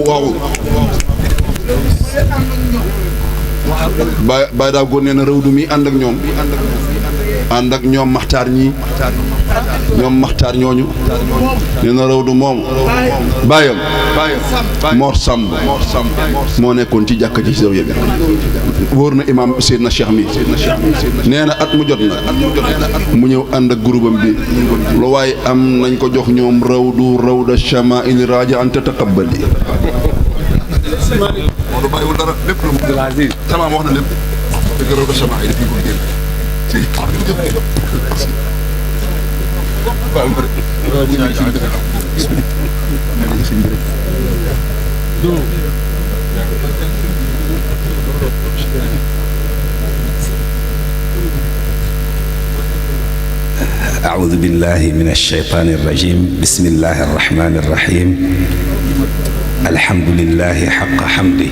waaw Baye daa góor nee na rëwdu mi ànd ak ñoom maxtaar ñii ñoom maxtaar ñooñu nee na rëwdu moom bàyyam Mor Samb moo nekkoon ci jàkka ci saw yëga wóor na imaam Seydina Cheikh mi nee na at mu jot na mu ñëw ànd ak groupam bi lu waaye am nañ ko jox ñoom rawda shamaa'il raja an tataqabbali moo du bàyyiwul dara lépp lu mu tamaam wax na lépp dëgg rawda shamaa'il fii ko génn أعوذ بالله من الشيطان الرجيم بسم الله الرحمن الرحيم الحمد لله حق حمده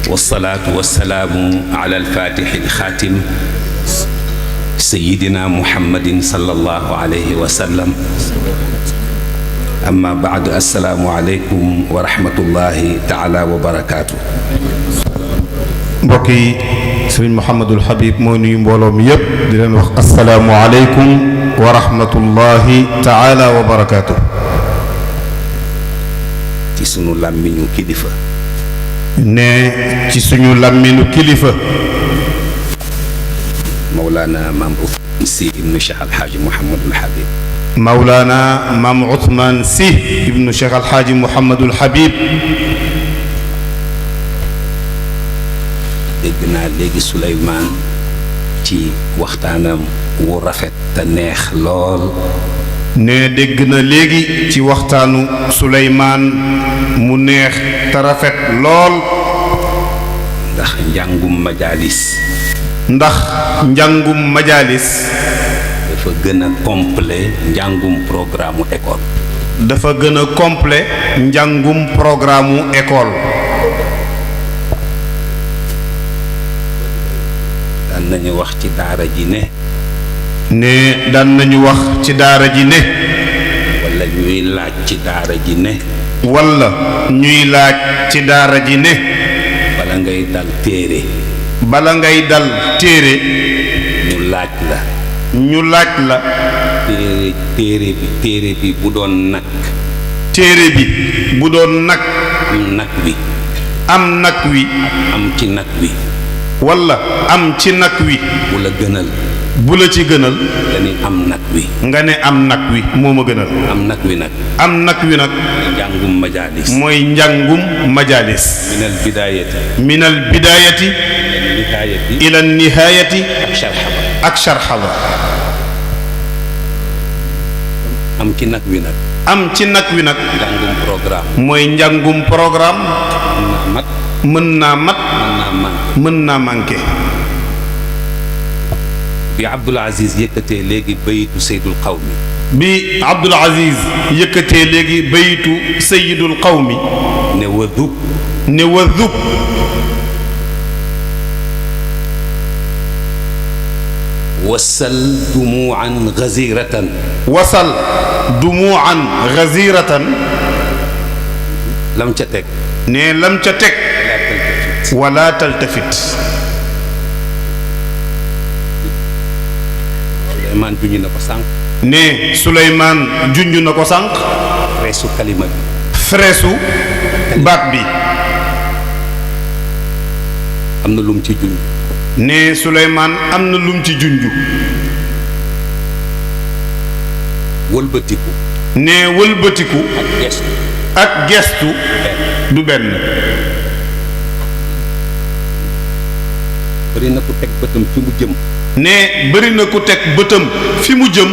والصلاة والسلام على الفاتح الخاتم سيدنا محمد صلى الله عليه وسلم أما بعد السلام عليكم ورحمة الله تعالى وبركاته mbokki sëriñ Mouhamadul Habib moo nuyu mbooloo mi yépp di leen wax asalaamualeykum wa rahmatullahi taala wa barakaatu. ci sunu làmmiñu kilifa. ne ci suñu làmmiñu kilifa. Mawlana Maam Ousmane Sy ibnu Cheikh Alxaaji Mouhamadul Habib. Mawlana Maam Ousmane Sy ibnu Cheikh Alxaaji Mouhamadul Habib. dégg naa léegi Souleymane ci waxtaanam wu rafet te neex lool. ne dégg na léegi ci waxtaanu Souleymane mu neex te rafet lool. ndax njàngum majalis. ndax njàngum majalis. dafa gën a complet njàngum programme mu école. dafa gën a complet njàngum programme mu école. daan nañu wax ci daara ji ne. ne daan nañu wax ci daara ji ne. wala ñuy laaj ci daara ji ne. wala ñuy laaj ci daara ji ne. bala ngay dal téere. bala ngay dal téere. ñu laaj la. ñu laaj la. téere bi bu doon nag. téere bi bu doon nag. am nag wi. am nag wi. am ci nag wi. wala am ci nag wi. bu la gënal. bu la ci gënal. nga ne am nag wi. nga ne am nag wi moo ma gënal. am nag wi nag. am nag wi nag. njàngum majalis. mooy njàngum majalis. minal bidaayati. minal bidaayati. ila nihaayati. ak sharxaba. ak sharxaba. am ci nag wi nag. am ci nag wi nag. njàngum programme. mooy njàngum programme. mën naa mat. mën naa mat. mën naa man. mën naa manqué. bi Abdul Aziz yëkkatee léegi bayitu Seydul Qawmi. bi Abdul Aziz yëkkatee léegi bayitu Seydul Qawmi. ne wadub. ne wadub. wasal dumuan gaziratan. wasal dumuan gaziratan. lam ca teg. ne lam ca teg. wala taltafit. Souleymane junj na ko sànq. ne Souleymane junj na ko sànq. freesu kalima bi. freesu baat bi. am na lum ci junj. ne Souleymane am na lum ci junj. wëlbatiku. ne wëlbatiku. ak gestu. ak gestu. du benn. bëri na ku teg bëtam fi mu jëm. ne bëri na ku teg bëtam fi mu jëm.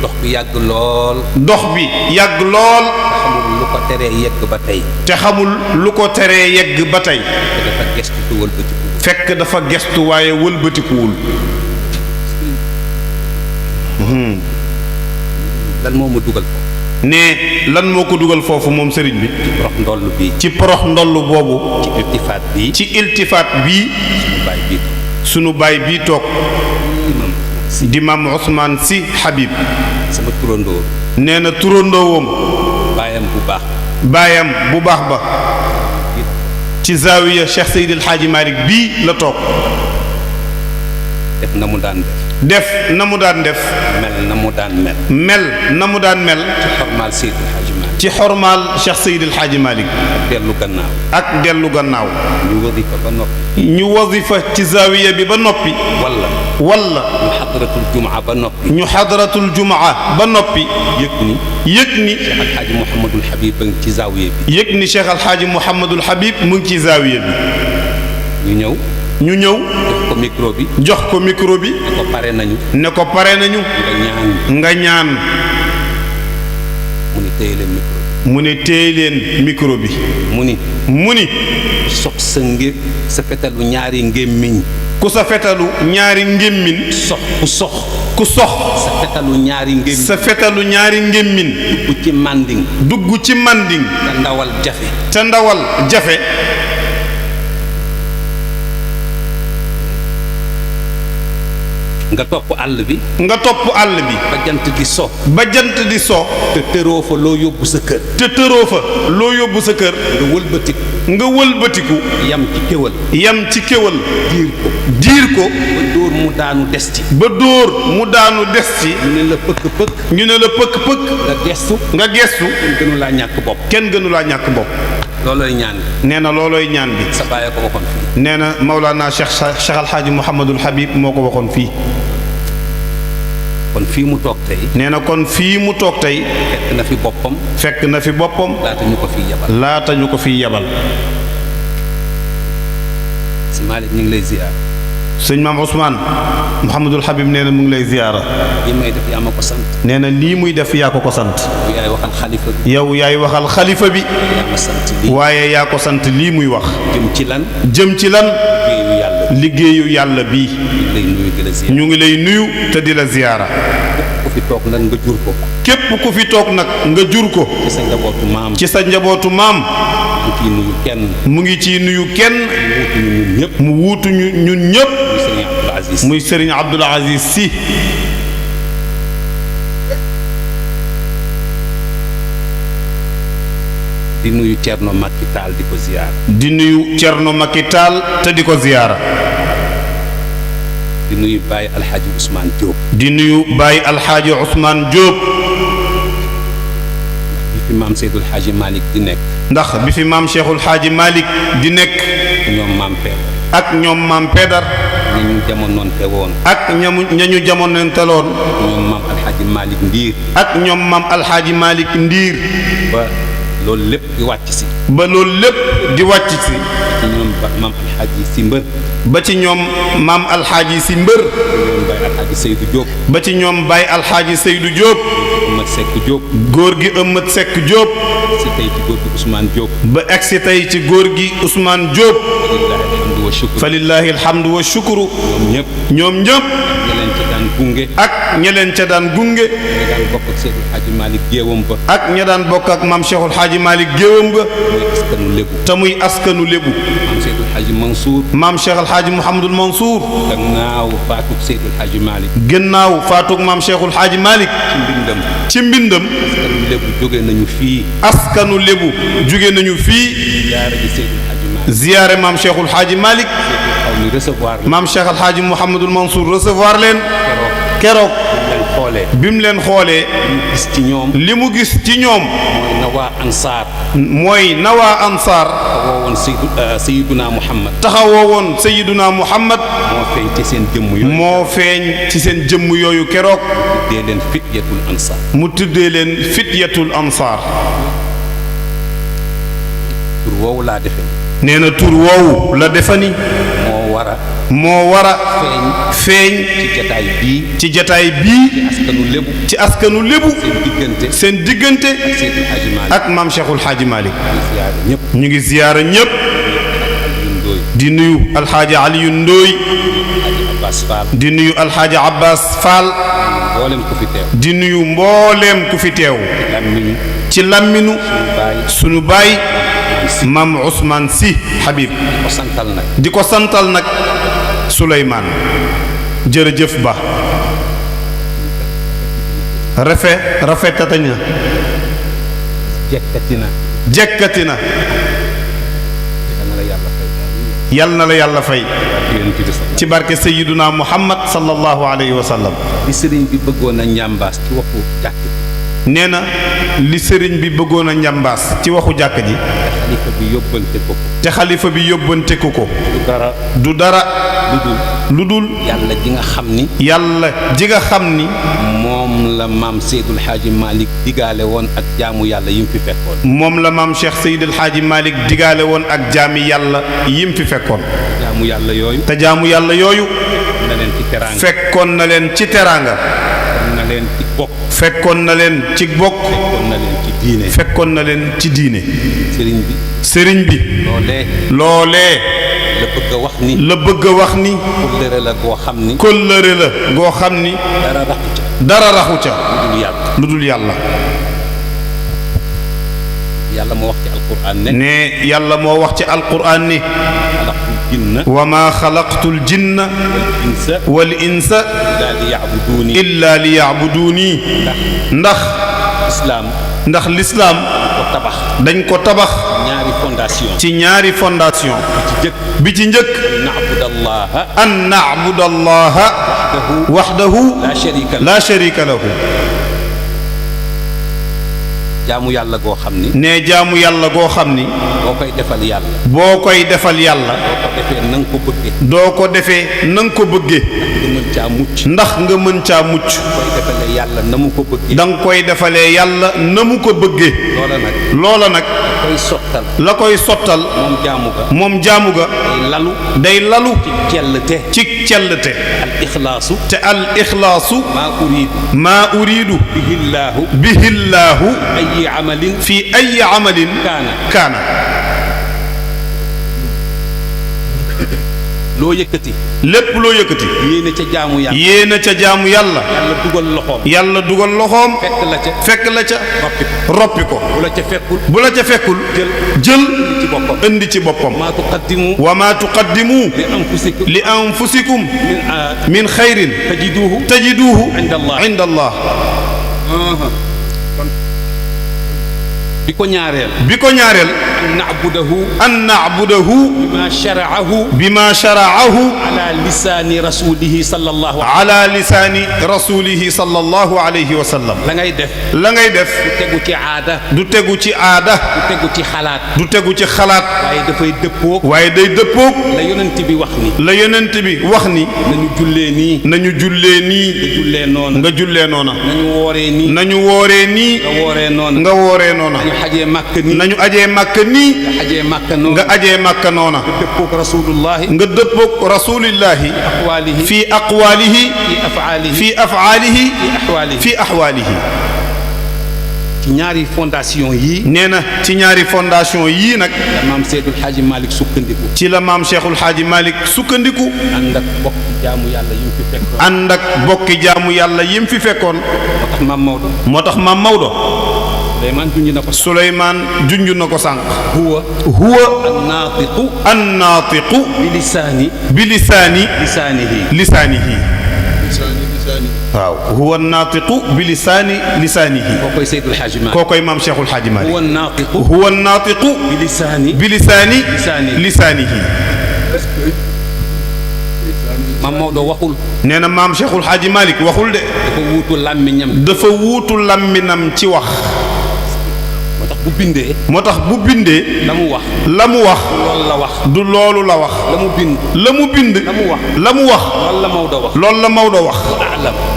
dox bi yàgg lool. dox bi yàgg lool. xamul lu ko teree yegg ba tey. te xamul lu ko teree yegg ba tey. te dafa gestu te wëlbatiku. fekk dafa gestu waaye wëlbatikuwul. lan moo ma dugal ko. ne lan moo ko dugal foofu moom sëriñ bi. ci porox ndoll bi. ci porox ndoll boobu. ci iltifaat bi. ci iltifaat bii. suñu baay bii sunu baay bii toog. toog. di maam Ousmane Sy Habib. sama turandoo. nee na turandoowam. baayam bu baax baayam bu baax ba ci zaawiya Cheikh Seydi El Hadji Malick bii la toog def na mu daan def na mu daan def mel na mu daan mel mel na mu daan mel xormaal Seydi El Hadji Malick ci xormaal Cheikh Seydi El Hadji Malick dellu gannaaw ak dellu gannaaw ñu wadifa ba noppi ñu wasifa ci zaawiya bi ba noppi walla ñu xadratul jumaa ba noppi ñu xadratul jumaa ba noppi yëg ni Cheikh Alxaaji Mouhamadul Habib ba ngi ci zaawiya bi yëg ni Cheikh Alxaaji Mouhamadul Habib mu ngi ci zaawiya bi ñu ñëw jox ko micro bi ne ko pare nañu nga ñaan mu ne téye leen micro bi mu ni sox sa fetalu ñaari ngémmiñ ku sa fetalu ñaari ngémmiñ ku sox sa fetalu ñaari ngémmiñ dugg ci manding te ndawal jafe nga topp àll bi ba jant di so te tëroo fa loo yóbbu sa kër nga wëlbatiku yam ci kéwal diir ko ba dóor mu daanu des ci ñu ne la pëkk nga gestu kenn gënu laa ñàkk bopp loolooy ñaan bi nee na loolooy ñaan bi sa baay ko waxoon fii nee na Mawlana Cheikh Alxaaji Mouhamadul Habib moo ko waxoon fii kon fii mu toog tey nee na kon fii mu toog tey fekk na fi boppam laata ñu ko fiy yabal si Malick ñu ngi lay ziyaar sëñ maam Ousmane Mouhamadul Habib nee na mu ngi lay ziyaara lii may def yaa ma ko sant nee na lii muy def yaa ko sant yow yaay waxal xalifa bi yaa ma sant lii waaye yaa ko sant lii muy wax jëm ci lan liggéeyu yàlla bii ñu ngi lay nuyu te di la ziyaara képp ku fi toog nag nga jur ko ci sa njabootu maam mu ngi ciy nuyu kenn mu wuutuñu ñun ñëpp muy Serigne Abdoul Aziz Sy di nuyu Thierno Macky Tall di ko ziyaara te di ko ziyaara di nuyu Baye Alxaaji Ousmane Diop bi fi maam Seydul Xaaji Malick di nekk ndax bi fi maam Cheikhul Xaaji Malick di nekk ñoom maam Pedar ñañu jamonoonte woon ñañu jamonoonteloon ñoom maam Alxaaji Malick Ndiir ñoom maam Alxaaji Malick Ndiir ba loolu lépp di wàcc si ci ñoom maam Alxaaji Si Mbër ba ci ñoom maam Alxaaji Si Mbër ba ci ñoom Baye Alxaaji Seydou Diop góor gi Ëmmat Seck Diop ba egsi tey ci góor gi Ousmane Diop fa lillahi alhamdu wa shukru ñoom ñëpp ak ña leen ca daan gunge ak ña daan bokk ak maam Cheikhul Xaaji Malick géewam ga te muy askanu lébu maam Cheikh El Hadji Mouhamadul Mansour gannaaw faatug maam Cheikhul Xaaji Malick ci mbindam askanu lébu jóge nañu fii ziyaare maam Cheikhul Xaaji Malick maam Cheikh El Hadji Mouhamadul Mansour recevoir leen keroog bi mu leen xoolee li mu gis ci ñoom mooy nawaa ansaar taxawoo woon Sayyiduna Muhammad moo feeñ ci seen jëmm yooyu keroog mu tuddee leen fityatul ansaar nee na tur woowu la defani moo war a feeñ ci jataay bii ci askanu lébu seen diggante ak maam Cheikhul Xaaji Malick ñu ngi ziyaara ñépp di nuyu alxaaji Aliyu Ndooy di nuyu alxaaji Abbas Fall di nuyu mbooleem ku fi teew ci làmminu sunu baay maam Ousmane Sy Habib di ko santal nag Souleymane jërëjëf ba rafetatañ na jekkati na yal na la yàlla fay ci barke Sayyiduna Muhammad sallallahu alayhi wa sallam. li sëriñ bi bëggoon a njàmbaas ci waxu jàkk ji. nee na li sëriñ bi bëggoon a njàmbaas ci waxu jàkk ji. xalifa bi yóbbante ko. te xalifa bi yóbbante ko ko. du dara. lu dul. yàlla ji nga xam ni. yàlla ji nga xam ni. moom la maam Seydul Xaaji Malick digaale woon ak jaamu yàlla yim fi fekkoon. moom la maam Cheikh Seydil Xaaji Malick digaale woon ak jaami yàlla yim fi fekkoon. jaamu yàlla yooyu. te jaamu yàlla yooyu. na leen ci teraanga. fekkoon na leen ci teraanga. fekkoon na leen ci bokk. fekkoon na leen ci bokk. fekkoon na leen ci diine. fekkoon na leen ci diine. sëriñ bi. sëriñ bi. loolee. la bëgg a wax ni. la bëgg a wax ni. kóllëre la goo xam ni. kóllëre la goo xam ni. dara raxu ca. lu dul yàlla. yàlla moo wax ci alquran ne. ne yàlla moo wax ci alquran ni. wa maa xalaqtul jinna wal insa illa li yacbuduuni. ndax lislaam dañ ko tabax ci ñaari fondation bi ci njëkk an nacbudallaha waxdahu la sharika lahu. jaamu yàlla goo xam ni. ne jaamu yàlla goo xam ni. boo koy defal yàlla. boo koy defal yàlla. doo ko defee na nga ko bëggee. doo ko defee na nga ko bëggee. ndax nga mën caa mucc. ndax nga mën caa mucc. yàlla na mu ko bëggee. da nga koy defalee yàlla na mu ko bëggee. loola nag. la koy sottal. moom jaamu ga. day lalu. ci cellte. te al ixlaasu. maa uriidu. bihillaahu. fi ay amalin. kaana. loo yëkkati. lépp loo yëkkati. yéene ca jaamu yàlla. yéene ca jaamu yàlla. yàlla dugal loxoom. yàlla dugal loxoom. fekk la ca. roppi ko. bu la ca fekkul. jël. indi ci boppam. wa maa tuqaddimu. li anfusikum. min xayrin. tajiduuhu. inda Allah. bi ko ñaareel. an na'budahu. bima shara'ahu. ala lisaani rasulihi sallallahu alayhi wa sallam. la ngay def. du tegu ci aada. du tegu ci xalaat. waaye day dëppoog. la yonent bi wax ni. nañu jullee nii. nga jullee noona. nañu wooree nii. nga wooree noona. nañu ajee màkk nii. nga ajee màkk noona. nga dëppoog rasulillahi. fi aqwaalihi. fi af'aalihi. fi ahwaalihi. ci ñaari fondation yii. nee na ci ñaari fondation yii nag. la maam Seydul Xaaji Malick sukkandiku. ci la maam Cheikhul Xaaji Malick sukkandiku. ànd ak bokki jaamu yàlla yim fi fekkoon. ànd ak bokki jaamu yàlla yim fi fekkoon. moo tax maam Maodo. Suleymaan junj na ko sànq. huwa an-naatiqu bi lisaanihi. waaw huwa an-naatiqu bi lisaanihi. kookoy maam Cheikhul Xaaji Malick. huwa an-naatiqu bi lisaanihi. maam Maodo waxul. nee na maam Cheikhul Xaaji Malick waxul de. dafa wuutu làmmiñam ci wax. moo tax bu bindee. la mu wax. du loolu la wax. la mu bind. la mu wax. loolu la Maodo wax.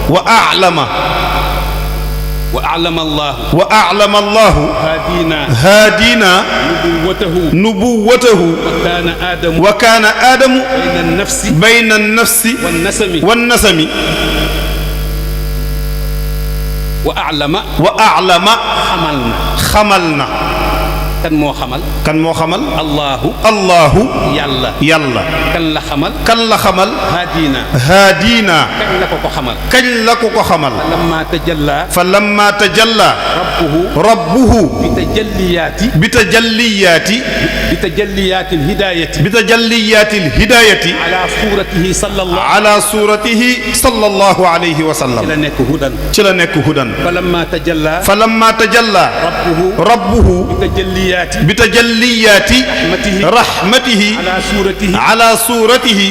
wa a'lama. Allahu. haadina. nubuwwatahu. wa kaana Aadamu. bayna an-nafsi. wan-nasami. wa a'lama. xamal na. kan moo xamal allahu yàlla kan la xamal haadina kañ la ko xamal fa lamma tajalla rabbuhu bi tajalliyaati alhidayati ala suratihi sallallahu alayhi wa sallam ci la nekk hudan fa lamma tajalla rabbuhu bi tajalliyaati rahmatihi ala suratihi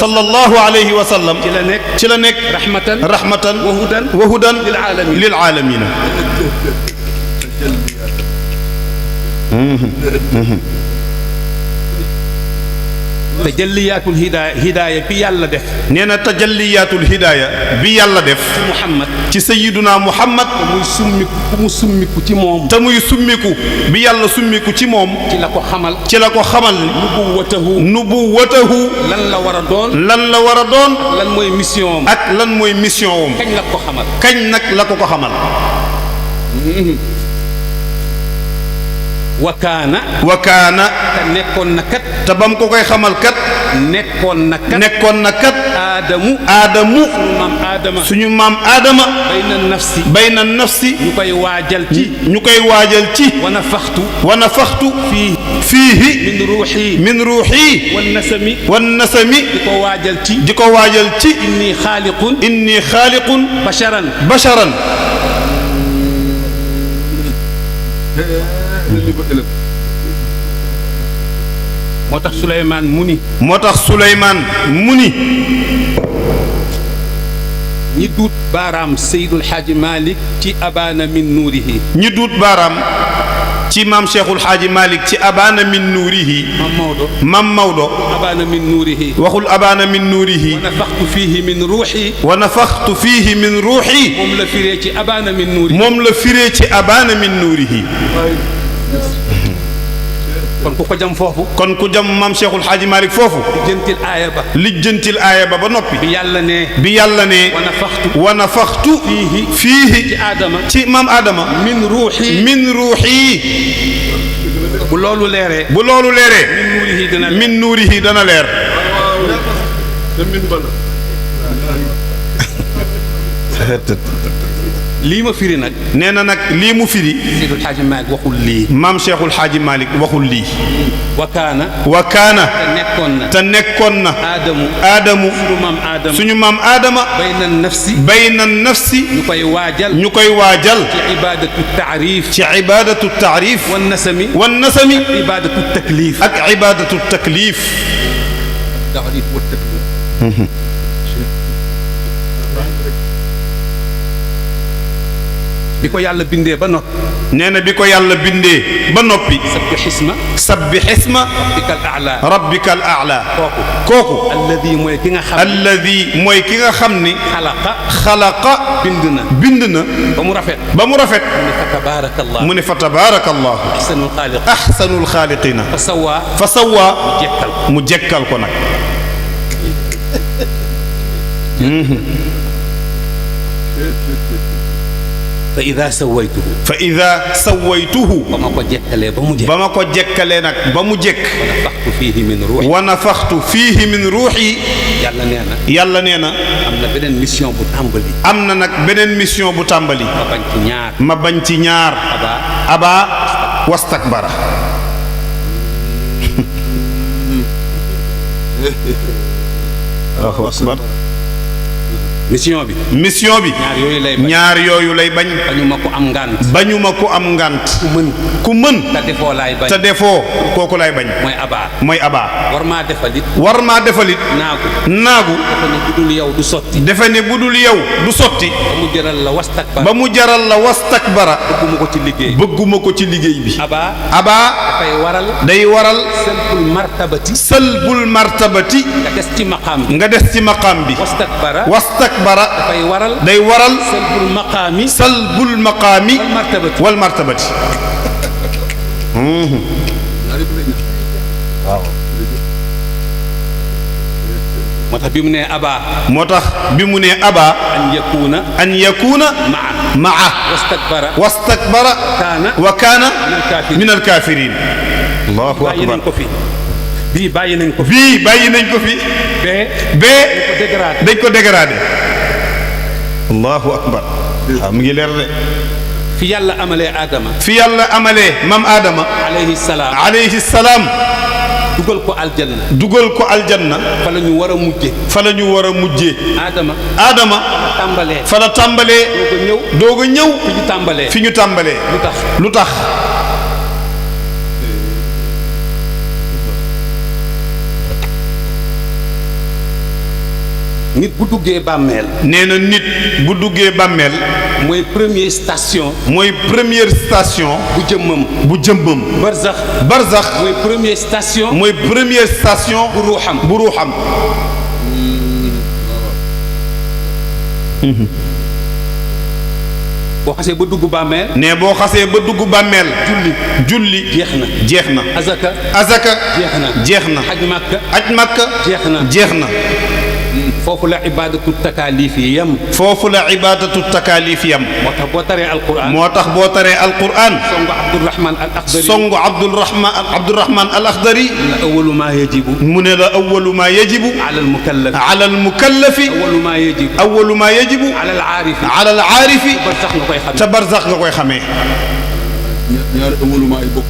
sallallahu alayhi wa sallam ci la nekk rahmatan wa hudan lil alamin tajalliyaatul hidaaya bi yàlla def. nee na tajalliyaatul hidaaya bi yàlla def. ci Muhammad. ci sayyiduna Muhammad. te muy summiku ku mu summiku ci moom. te muy summiku bi yàlla summiku ci moom. ci la ko xamal. ci la ko xamal. nubuwatahu. lan la war a doon. lan la war a doon. lan mooy mission am. ak lan mooy mission am. kañ la ko xamal. kañ nag la ko xamal. wakaana. te nekkoon na kat. te bam ko koy xamal kat. nekkoon na kat. Aadamu. suñu maam Aadama. bayna nafsi. ñu koy waajal ci. wana faxtu. fiihi. min ruuxi. wan nasami. di ko waajal ci. inni xaaliqun. basharan. moo tax Souleymane mu ni. ñi duut baaraam Seydul Xaaji Malick ci abaana min nuurihi. ñi duut baaraam ci maam Cheikhul Xaaji Malick ci abaana min nuurihi. maam Maodo. abaana min nuurihi. waxul abaana min nuurihi. wa nafaxtu fiihi min ruuxi. wa nafaxtu fiihi min ruuxi. moom la firee ci abaana min nuurihi. moom la firee ci abaana min nuurihi. kon ku ko jam foofu. kon ku jam maam Cheikhul Xaaji Malick foofu. lijjantil aaya ba ba noppi. bi yàlla ne. wa nafaxtu. fiihi. ci maam Adama. min ruuxi. bu loolu leeree. min nuurihi dana leer. lii ma firi nag. nee na nag lii mu firi. Seydul Xaaji Malick waxul lii. maam Cheikhul Xaaji Malick waxul lii. wakaana. te nekkoon na. Aadamu. suñu maam Aadama. bayna nafsi. ñu koy waajal. ci ibaadatu taarif. wan nasami. ak ibaadatu taklif. bi ko yàlla bindee ba noppi. nee na bi ko yàlla bindee ba noppi. sabbi xisma. rabbikal a'la. kooku. alladi mooy ki nga xam ni. xalaqa. bind na. ba mu rafet. mu ne fa tabaarakallahu. ahsanul xaaliqiina. fa sawwa. mu jekkal ko nag. fa ida sawaytuhu. ba ma ko jekkalee nag ba mu jekk. wa nafaxtu fiihi min ruuxi. yàlla nee na. am na beneen mission bu tàmbali. am na nag beneen mission bu tàmbali. ma bañ ci ñaar. aba wastakbara. Allahu akbar. mission bi. ñaar yooyu lay bañ. bañuma ko am ngant. ku mën. te defoo kooku lay bañ. mooy abaa. war maa defalit. naagu. defe ne bu dul yow du sotti. ba mu jaral la wastakbara. bëgguma ko ci liggéey bi. abaa. day waral. sëlbul martabati. nga des ci maqaam bi. wastakbara day waral salbul maqaami wal martabati. waaw. moo tax bi mu nee aba moo tax bi mu nee aba an yakuna maa wastakbara wa kaana min alkaafiriin allahu bàyyi nañ akbar ko fi bii bàyyi nañ ko fi bii bàyyi nañ ko fi bee dañ ko dégradé allahu akbar waaw mu ngi leer de fi yàlla amalee Adama fi yàlla amalee mam Adama alayhi salaam dugal ko aljanna dugal ko aljanna fa la ñu war a mujje fa la ñu war a mujjee Adama fa la tàmbalee doog a ñëw fi ñu tàmbalee lu tax nit bu duggee bàmmeel nee na nit bu duggee bàmmeel mooy première station bu jëmmam barzax mooy première station bu ruuxam boo xasee ba dugg bàmmeel ne boo xasee ba dugg bàmmeel julli jeex na azaka jeex na aj makka jeex na foofu la ibadatu takaalif yi yem moo tax boo taree alquran songu Abdurrahman al Akhdari mu ne la awwalu ma yajibu ala al mukallafi awwalu ma yajibu ala al aarifi te barzax nga koy xamee ñaari awwalu ma ay bokk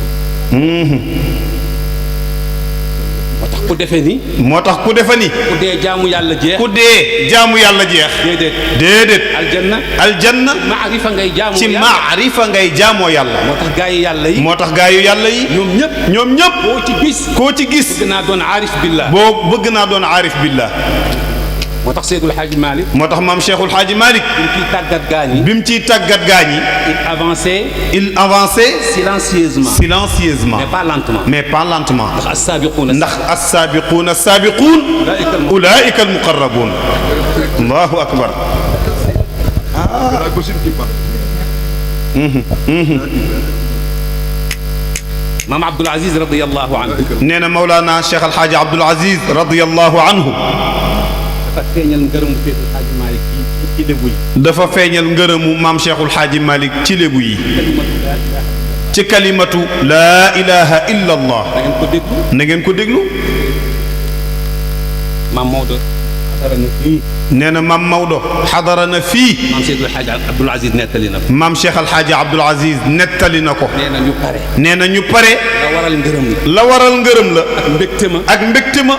moo tax ku defe ni ku dee jaamu yàlla jeex déedéet aljanna ci maarifa ngay jaamoo yàlla moo tax gaayu yàlla yi ñoom ñëpp koo ci gis bëgg naa doon aarif billah moo tax Seydul Hadji Malick moo tax maam Cheikhul Hadji Malick bi mu ciy tàggat gaañi il avançait silencieusement mais pas lentement ndax as-saabiquuna as-saabiquun ulaa'ika al-muqarrabuun allahu akbar maam Abdoul Aziz radiyallahu anhu nee na Mawlana Cheikh Al Hadji Abdoul Aziz radiyallahu anhu dafa feeñal ngërëmu maam Cheikhul Hadji Malick ci lébu yi ci kalimatu laa ilaha illa allah na ngeen ko déglu maam Maodo nee na maam Maodo xadara na fii maam Cheikhul Hadji Abdoul Aziz nettali na ko maam Cheikh Al Hadji Abdoul Aziz nettali na ko nee na ñu pare la waral ngërëm la ak mbégte ma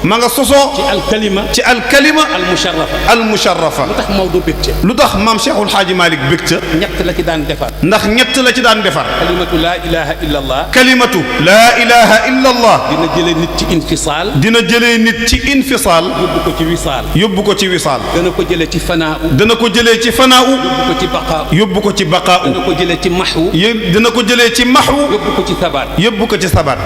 ma nga sosoo ci alkalima al musharrafa lu tax maam Cheikhul Hadji Malick bégte ñett la ci daan defar ndax ñett la ci daan defar kalimatu laa ilaha illa allah dina jëlee nit ci infisaal yóbbu ko ci wisaal dana ko jëlee ci fanaa yóbbu ko ci baqaa dana ko jëlee ci maxwu dana ko jëlee ci maxwu yóbbu ko ci sabaat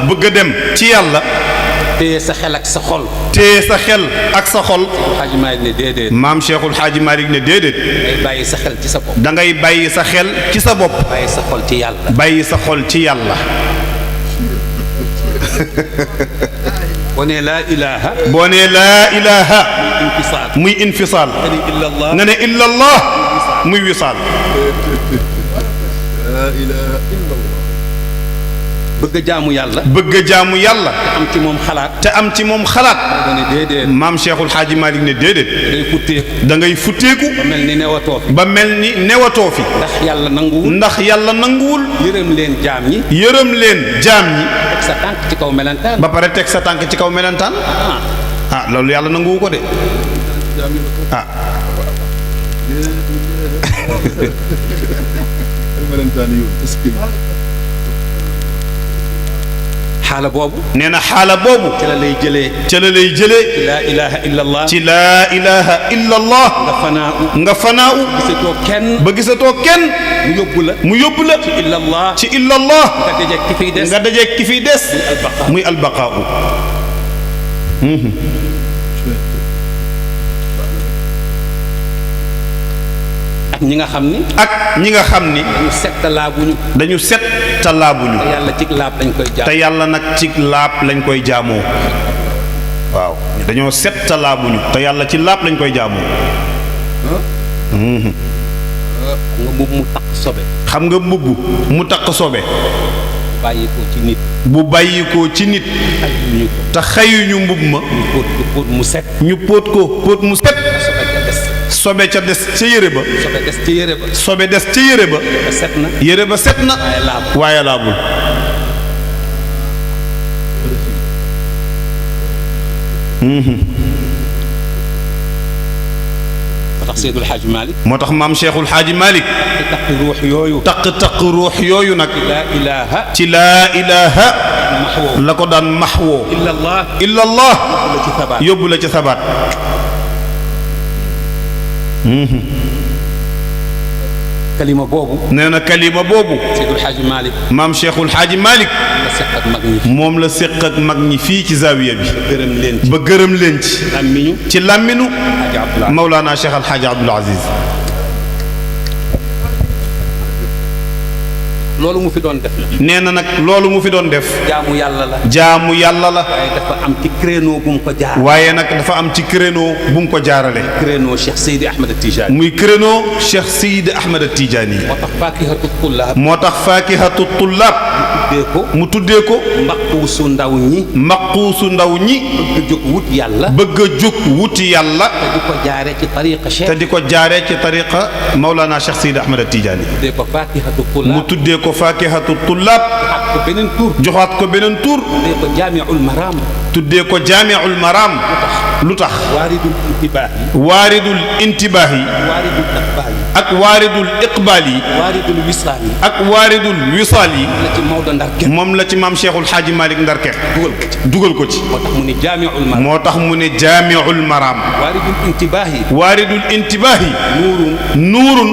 bëgg a dem ci yàlla téye sa xel ak sa xol maam Cheikhul Hadji Malick ne déedéet da ngay bàyyi sa xel ci sa bopp bàyyi sa xol ci yàlla boo nee laa ilaha muy infisaal nga ne illa allah muy wisaal bëgg a jaamu yàlla te am ci moom xalaat maam Cheikhul Hadji Malick ne déedéet da ngay futteeku ba mel ni newatoo fi ndax yàlla nanguwul yërëm leen jaam ñi teg sa tànk ci kaw melentaan ba pare teg sa tànk ci kaw melentaan loolu yàlla nanguwu ko de xaala boobu nee na xaala boobu ca la lay jëlee ci laa ilaha illa allah nga fanaaw ba gisatoo kenn mu yóbbu la ci illa allah nga dajeek ki fiy des muy albaqaa ak ñi nga xam ni. ak ñi nga xam ni. dañu set talaabuñu. dañu set talaabuñu. te yàlla cig laab lañ koy jaamoo. te yàlla nag cig laab lañ koy jaamoo. waaw dañoo set talaabuñu. te yàlla ci laab lañ koy jaamoo. nga mbubb mu takk sobe. xam nga mbubb mu takk sobe. bàyyi ko ci nit. bu bàyyi ko ci nit. xayuñu ko. te xayuñu mbubb ma. ñu póot ko póot mu set. ñu póot ko póot mu set. sobe ca des. sobe ca des ca yére ba. sobe des ca yére ba. sobe des ca yére ba. ba set na. yére ba set na. waaye laabul. waaye laabul. moo tax Seydul Xaaji Malik. moo tax maam Cheikhul Xaaji Malik. taq ruux yooyu. taq ruux yooyu nag. laa ilaaha. ci laa ilaaha. maxwoo. la ko daan maxwoo. illallah. illallah. la ci sabaat. yóbbu la ci sabaat. kalima boobu. nee na kalima boobu. Seydul Xaaji Malik. maam Cheikhul Xaaji Malik. la seq ak mag ñi. moom la séq ak mag ñi fii ci zawiya bi. gërëm leen ci. ba gërëm leen ci. làmmiñu. ci làmminu. Xaaji Abdoulaye. Mawlana Cheikh Al Hadj Abdoul Aziz. loolu mu fi doon def la. nee na nag loolu mu fi doon def. jaamu yàlla la. jaamu yàlla la. waaye dafa am ci créneau bu mu ko jaar. waaye nag dafa am ci créneau bu mu ko jaarale. créneau Cheikh Seydi Ahmed Tijani. muy créneau Cheikh Seydi Ahmed Tidiane. moo tax faakihatu tullaab. moo tax faakihatu tullaab. tuddee ko. mu tuddee ko. mbaquusu ndaw ñi. maquusu ndaw ñi. bëgg a jóg wut yàlla. bëgg a jóg wuti yàlla. te di ko jaaree ci tariqa Cheikh. te di ko jaaree ci tariqa Mawlana Cheikh Seydi Ahmed Tidiane. tuddee ko faakihatu mu tullaab. tuddee ko faakihatu tullaab. ak ko beneen tur. joxaat ko beneen tur. tuddee ko jaamiul maram. tuddee ko jaamiul maram. lu tax. waaridul intibaahi. waaridul intibaahi. waaridul iqbaali. ak waaridul iqbaali. waaridul wisaali. ak waaridul wisaali. la ci Maodo ndar kenn. moom la ci maam Cheikhul Xaaji Malik Ndarke. dugal ko ci. dugal ko ci. moo tax mu ne jaamiul maram. moo tax mu ne jaamiul maram. waaridul intibaahi. waaridul intibaahi. nuurun. nuurun.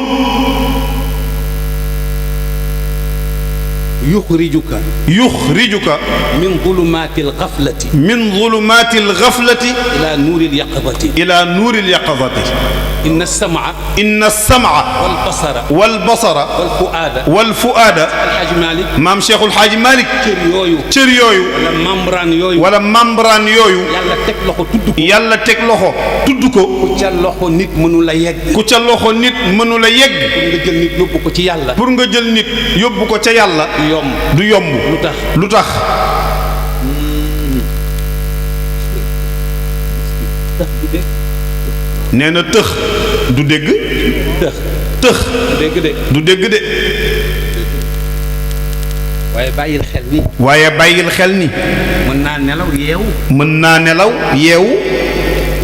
yuxrijuka. yuxrijuka. min zulumaatil gaflati. min zulumaatil gaflati. ila nuuril yaqazati. ila nuuril yaqazati. inna samaa. inna samaa. wal basara. wal basara. wal fuaada. wal fuaada. Alxaaji Malik. maam Cheikhul Xaaji Malik. cër yooyu. cër yooyu. wala membrane yooyu. wala membrane yooyu. yàlla teg loxo tudd ko. yàlla teg loxo tudd ko. ku ca loxo nit mënu la yegg. ku ca loxo nit mënu la yegg. nga jël nit yóbbu ko ci yàlla. pour nga jël nit yóbbu ko ca yàlla. du yomb. du yomb. lu tax. lu tax. nee na tëx du dégg. tëx. tëx dégg de. du dégg de. waaye bàyyil xel ni. waaye bàyyil xel ni. mën naa nelaw yeewu. mën naa nelaw yeewu.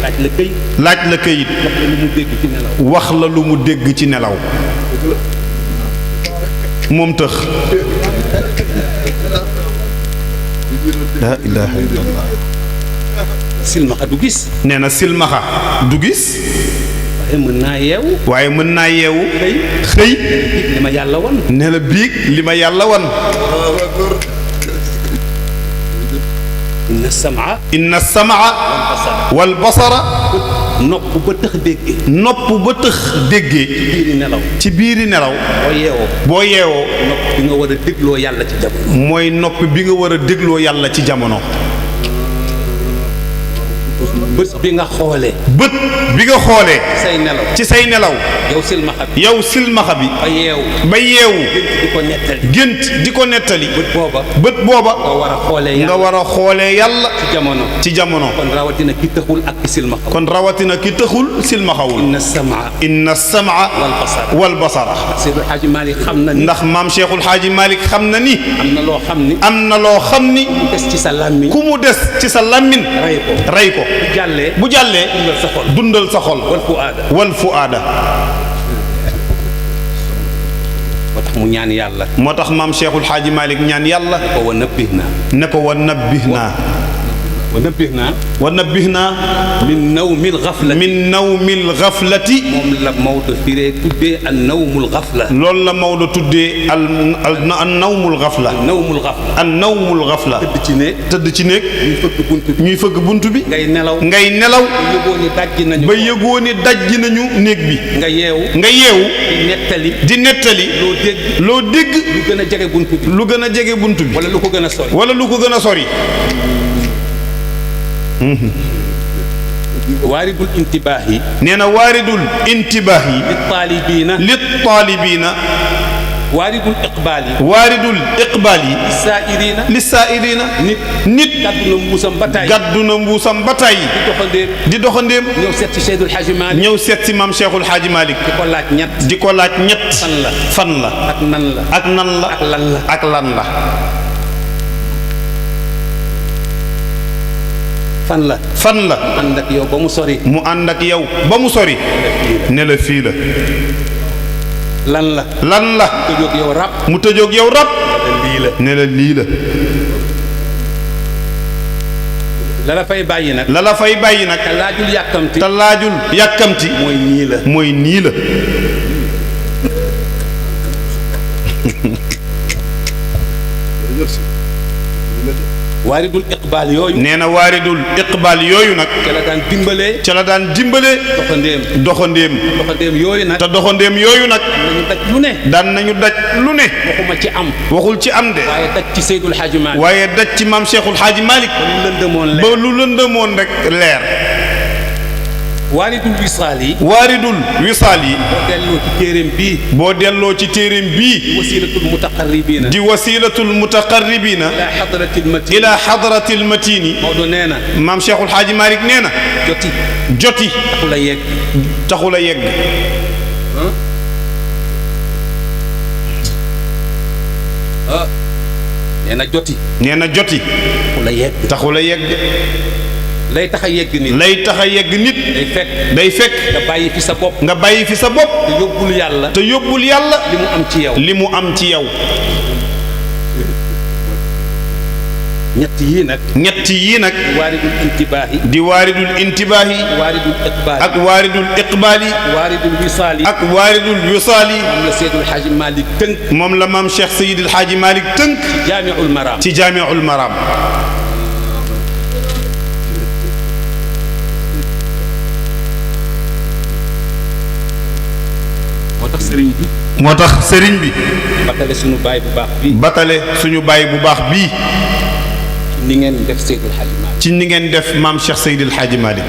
laaj la këy. laaj la këyit. wax la lu mu dégg ci nelaw. wax la lu mu dégg ci nelaw. moom tëx. laa ilaaha illallah. silmaxa du gis. nee na silmaxa du gis. waaye mën naa yeewu. waaye mën naa yeewu. xëy. xëy. li ma yàlla wan. ne la biig li ma yàlla wan. inna samaa. inna samaa. wal basara. nopp ba tëx déggee. nopp ba tëx déggee. biiri nelaw. ci biiri nelaw. boo yeewoo. boo yeewoo. nopp bi nga war a dégloo yàlla ci jamono. mooy nopp bi nga war a dégloo yàlla ci jamono. bët bi nga xoolee. bët bi nga xoolee. say nelaw. ci say nelaw. yow silmaxa bi. yow silmaxa bi. ba yeewu. ba yeewu. gént di ko nettali. gént di ko nettali. bët booba. bët booba. nga war a xoolee nga yàlla. war a xoolee yàlla. ci jamono. ci jamono. kon rawatina ki tëxul ak ki silmaxa. kon rawatina ki tëxul silmaxawul. inna samaa. inna samaa. wal basara. wal basara. Seydou Hadji Malick xam na ni. ndax maam Cheikhul Xaaji Malik xam na ni. am na loo xam ni. am na loo xam ni. mu des ci sa làmmiñ. ku mu des ci sa làmmin. rey ko. rey ko. bu jàllee. bu jàllee. dundal sa xol. dundal sa xol. wal fuaada. wal fuaada. moo tax mu ñaan yàlla. moo tax maam Cheikhul Xaaji Malik ñaan yàlla. ko wa nabbih naa. ne ko wa nabbih naa. wa nabbihna min nawmil ghaflati min nawmil ghaflati moom la Maodo firee tuddee an nawmul ghafla loolu la Maodo tuddee an nawmul ghafla nawmul ghafla an nawmul ghafla tëdd ci néeg ñuy fëgg bunt bi ngay nelaw ba yëgoo ni dajji nañu néeg bi nga yeewu di nettali loo dégg lu gën a jege bunt bi wala lu ko gën a sori waaridul intibaahi nee na waaridul intibaahi li taalibiina waaridul iqbaali li saa'iriina nit gàddu na mbuusam ba tàyyi di doxandéem ñëw seet si maam Cheikhul Hadji Malick di ko laaj ñett fan la ak nan la ak lan la fan la mu ànd ak yow ba mu sori ne la fii la lan la mu tëjoog yow rab ne la lii la la la fay bàyyi nag te laajul yàkkamti mooy nii la waaridul iqbaal yooyu nee na waaridul iqbaal yooyu nag ca la daan dimbalee doxandéem yooyu nag te doxandéem yooyu nag daan nañu daj lu ne waxul ci am de waaye daj ci Seydul Hadji Malick waaye daj ci maam Cheikhul Hadji Malick ba lu lëndëmoon rek leer waaridul wisaal yi boo delloo ci téereem bii di wasilatul mutaqarribiina ila hadratil matini Maodo nee na maam Cheikhul Hadji Malick nee na joti taxul a yegg nee na joti taxul a yegg lay tax a yegg nit day fekk nga bàyyi fi sa bopp te yóbbul yàlla li mu am ci yow ñett yii nag di waaridul intibaahi ak waaridul iqbaali ak waaridul wisaali moom la maam Cheikh Seydil Hadji Malick tënk ci jaami'ul maraam moo tax sëriñ bi batale suñu baay bu baax bii ni ngeen def Seydil Hadji Malick ci ni ngeen def maam Cheikh Seydil Hadji Malick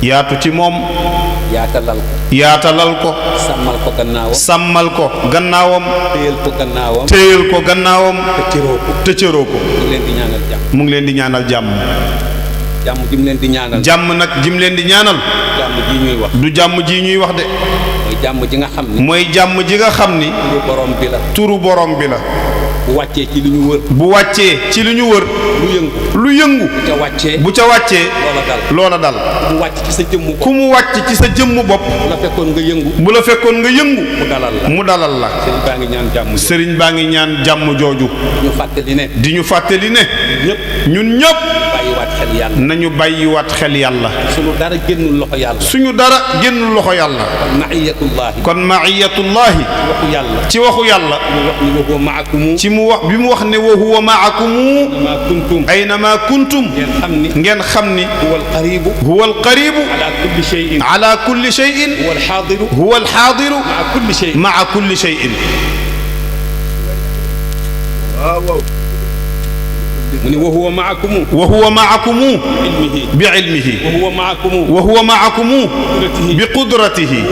yaatu ci moom yaatalal ko sàmmal ko gannaawam téyel ko gannaawam te cëroo ko mu ngi leen di ñaanal jàmm jàmm nag jim leen di ñaanal du jàmm ji ñuy wax de mooy jàmm ji nga xam ni turu borom bi la bu wàccee ci li ñu wër lu yëngu bu ca wàccee loola dal ku mu wàcc ci sa jëmm bopp bu la fekkoon nga yëngu mu dalal la sëriñ baa ngi ñaan jàmm jooju di ñu fàttali ne ñun ñëpp nañu bàyyiwaat xel yàlla suñu dara génnul loxo yàlla kon maiyatullahi ci waxu yàlla ci mu wax bi mu wax ne wa huwa maakumu aynama kuntum ngeen xam ni huwa alqaribu ala kulli shay'in huwa alxaadiru maa kulli shay'in mu ne wa huwa maakumu bi ilmihi wa huwa maakumu bi qudratihi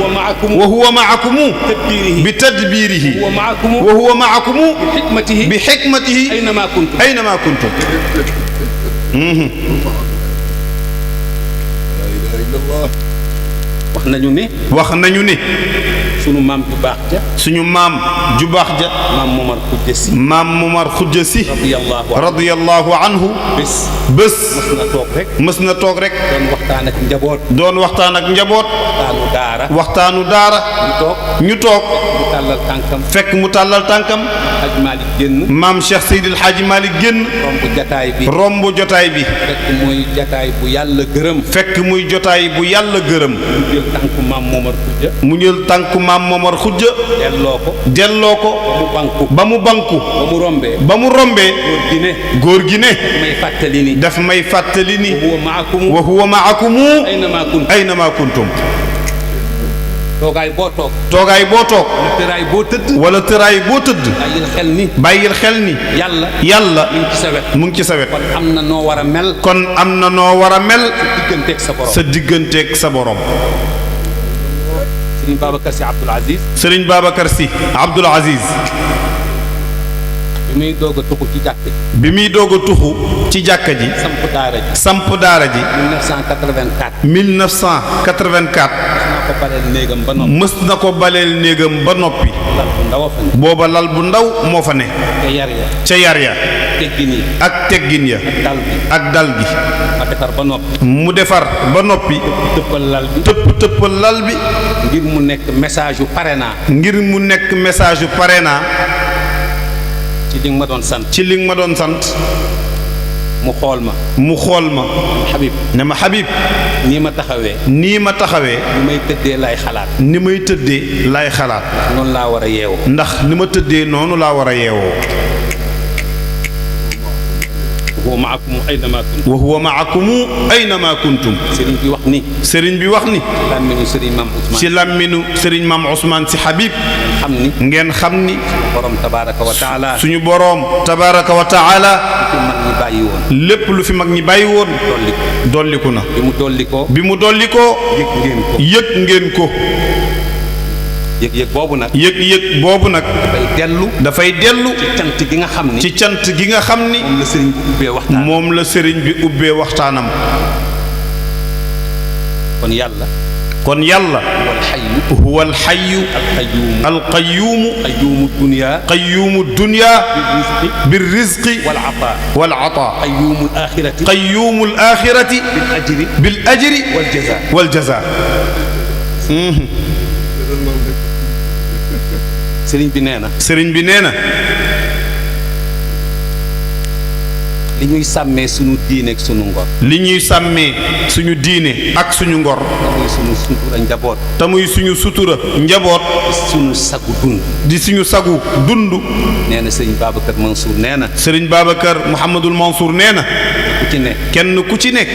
wa huwa maakumu bi tadbirihi wa huwa maakumu bi xikmatihi aynama kuntum wax nañu ne sunu maam ju baax ja suñu maam ju baax ja maam Momar Khoudia Sy maam Momar Khoudia Sy radiyallahu anhu bés mës na toog rek doon waxtaan ak njaboot waxtaanu daara ñu toog fekk mu tàllal tànkam maam Cheikh Seydil Hadji Malick génn romb jotaay bi fekk muy jotaay bu yàlla gërëm mu jël tànku maam Momar Khoudia delloo ko ba mu banku góor gi ne daf may fàttali ni wa huwa ma'akumu aynama kuntum toogaay boo toog wala tëraay boo tëdd bàyyil xel ni yàlla mu ngi ci sa wet kon am na noo war a mel sa digganteeg sa borom Serigne Babacar Sy Abdoul Aziz bi muy doog a tuxu ci jàkka ji. bi muy doog a tuxu ci jàkka ji. samp daara ji. 1984. 1984. mës na ko baleel néegam ba noppi. booba lal bu ndaw moo fa ne. ca yar ya. ak teggin ya. ak dal gi. mu defar ba noppi. tëppal lal bi. ngir mu nekk message yu parrainage. ngir mu nekk message yu parrainage. ci li nga ma doon sant. ci li nga ma doon sant. mu xool ma. Habib. ne ma Habib. nii ma taxawee. ni may tëddee lay xalaat. ni may tëddee lay xalaat. noonu laa war a yeewoo. ndax ni ma tëddee noonu laa war a yeewoo. wa huwa ma'akumu aynama kuntum. sëriñ bi wax ni. ci làmminu sëriñ Maam Ousmane Sy Habib. ngeen xam ni. suñu boroom tabaaraka wa taala. lépp lu fi mag ñi bàyyi woon. dolliku na. bi mu dollikoo. yëg ngeen ko. yëg-yëg boobu nag. dafay dellu. ci cant gi nga xam ni. moom la sëriñ bi ubbee waxtaanam. kon yàlla. huwa alxayu. alqayyuumu. qayyuumu dunya. bir rizqi. wal ataa. qayyuumu alaaxirati. bil ajri. wal jazaa. sëriñ bi nee na. li ñuy sàmmee suñu diine ak suñu ngor. li ñuy sàmmee suñu diine ak suñu ngor. te muy suñu sutura njaboot. di suñu sagu dund. nee na sëriñ Babacar Mansour nee na. sëriñ Babacar Mouhamadul Mansour nee na. kenn ku ci nekk.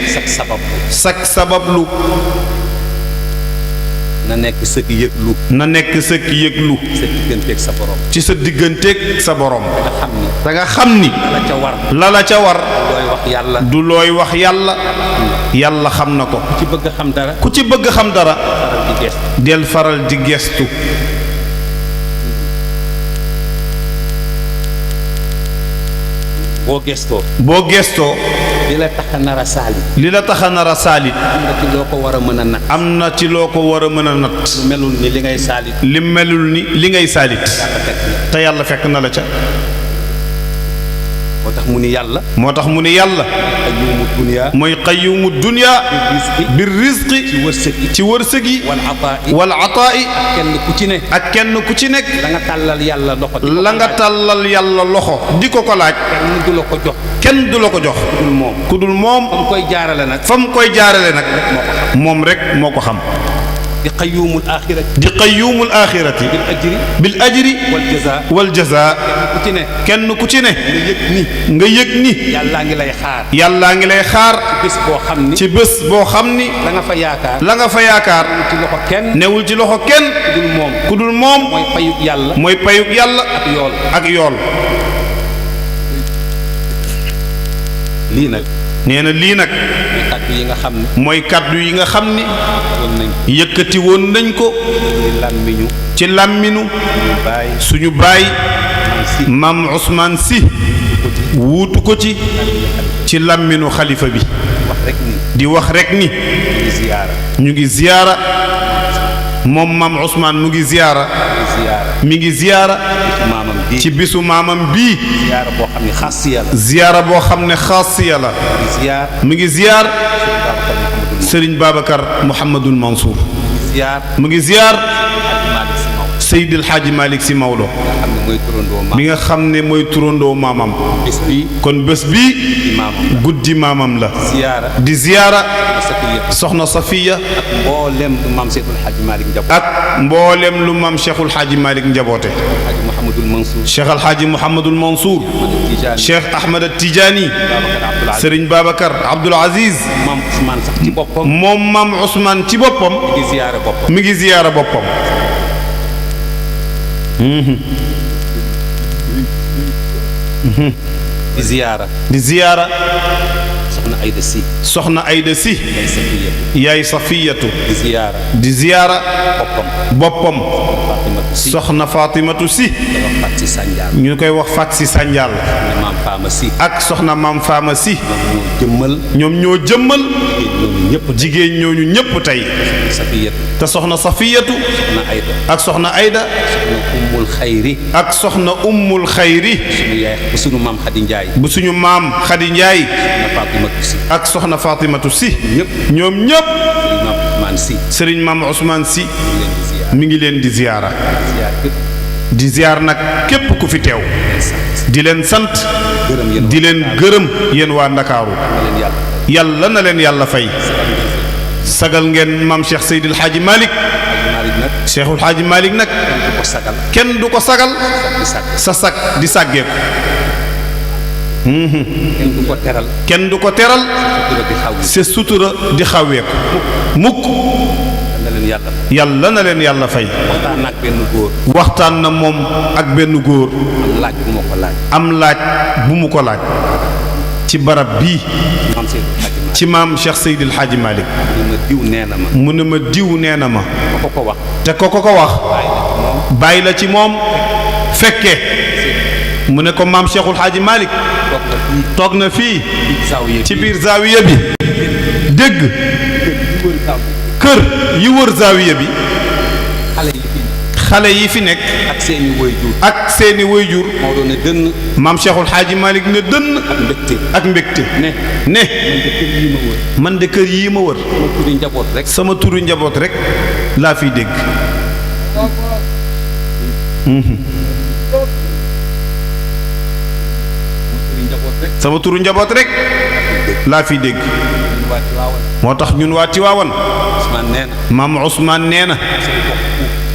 sak sabablu. na nekk sëg yëglu. sa digganteeg sa borom. ci sa digganteeg sa borom. da nga xam ni. la la ca war. du looy wax yàlla. yàlla xam na ko. ku ci bëgg xam dara. del faral di gestu. boo gestoo. li la tax a nar a saalit. am na ci loo ko war a mën a natt. li melul ni li ngay saalit. te yàlla fekk na la ca. moo tax mu ni yàlla. mooy qayyumu dunya. bir rizqi. ci wërsëg yi. wal ataa'i. ak kenn ku ci nekk. la nga tàllal yàlla loxo. di ko laaj. kenn du la ko jox. ku dul moom. fa mu koy jaarale nag. moom rek moo ko xam. di qayyuumul aaxirati. bil ajri. wal jazaa. kenn ku ci ne. nga yëg ni. yàllaa ngi lay xaar. ci bés boo xam ni. la nga fa yaakaar. newul ci loxo kenn. ku dul moom. mooy payug yàlla. ak yool. nee na lii nag. mooy kàddu yi nga xam ni. yëkkati woon nañ ko. ci làmminu. suñu baay. maam Ousmane Sy. wuutu ko ci làmminu xalifa bi. di wax rek ni. ñu ngi ziyaara. moom maam Ousmane mu ngi ziyaara mi ngi ziyaara ci bisu maamam bii ziyaara boo xam ne xaasiya la mu ngi ziyaar Serigne Babacar Mouhamadul Mansour mu ngi ziyaar Seydil Hadji Malick Sy Maodo mi nga xam ne mooy turandoo maamam kon bés bi guddi maamam la di ziyaara soxna Safiya ak mboolem lu maam Cheikhul Hadji Malick njaboote Cheikh Al Hadji Mouhamadul Mansour Cheikh Ahmed Tidiane Serigne Babacar Abdoul Aziz moom maam Ousmane ci boppam mi ngi ziyaara boppam di ziyaara soxna Ayda Si yaay Safiyatu di ziyaara boppam soxna Fatimatu Si ñu koy wax Fat Si Sandial ak soxna Maam Faama Si ñoom ñoo jëmmal jigéen ñooñu ñépp tey te soxna Safiyatu ak soxna Ayda ak soxna Ummul Xayri bu suñu maam Xadi Njaay ak soxna Fatimatu Si ñoom ñépp Sëriñ Maam Ousmane Si mi ngi leen di ziyaara di ziyaar nag képp ku fi teew di leen sant di leen gërëm yéen waa Ndakaaru yàlla na leen yàlla fay sagal ngeen maam Cheikh Seydil Hadji Malick Cheikhul Hadji Malick nag kenn du ko sagal sa sag di sàggeeku kenn du ko teral sa sutura di xaweeku mukk yàlla na leen yàlla fay waxtaan na moom ak benn góor am laaj bu mu ko laaj ci barab bii ci maam Cheikh Seydil Hadji Malick mu ne ma diw nee na ma te ko wax bàyyi la ci moom fekke mu ne ko maam Cheikhul Hadji Malick toog na fii ci biir zaawiya bi dégg kër yi wër zaawiya bi xale yi fi nekk ak seeni waajur maam Cheikhul Hadji Malick ne dënn ak mbégte ne man de kër yii ma wër sama turu njaboot rek laa fiy dégg sama turu njaboot rek laa fiy dégg moo tax ñun waa Tiwaawan maam Ousmane nee na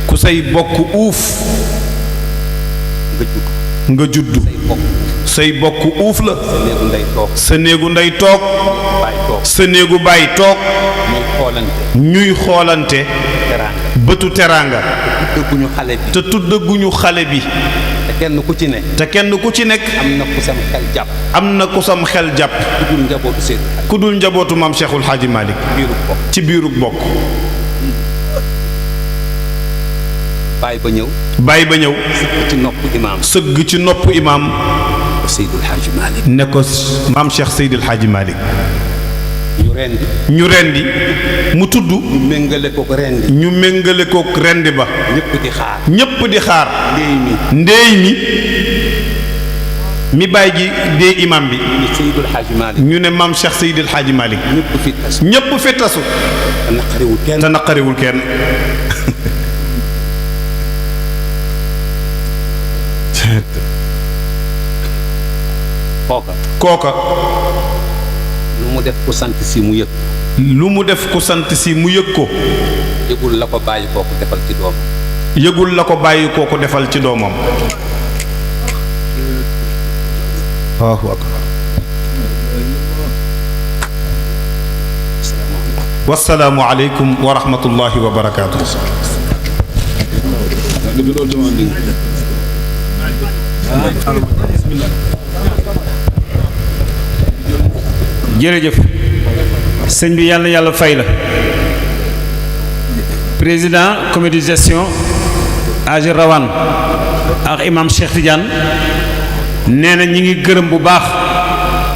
ku say bokk uuf nga juddu say bokk uuf la sa néegu ndey toog sa néegu baay toog ñuy xoolante bëtu teraanga te tuddaguñu xale bi te kenn ku ci nekk am na ku sam xel jàpp ku dul njabootu maam Cheikhul Hadji Malick ci biirug bokk baay ba ñëw sëgg ci nopp imaam ne ko maam Cheikh Seydil Hadji Malick ñu rendi mu tudd ñu méngale ko rendi ba ñépp di xaar ndéey mi baay ji dee imam bi ñu ne maam Cheikh Seydil Hadji Malick ñépp fi tasu te naqariwul kenn kooka lu mu def ku sant si mu yëg lu mu def ku sant si mu yëg ko yëgul la ko bàyyi kooku defal ci doomam yëgul la ko bàyyi kooku defal ci doomam Allahu akbar wassalaamu aleykum wa rahmatullahi wa barakaatuh jërëjëf sëñ bi yàlla yàlla fay la président comité de gestion Aji Rawane ak imam Cheikh Tidiane nee na ñi ngi gërëm bu baax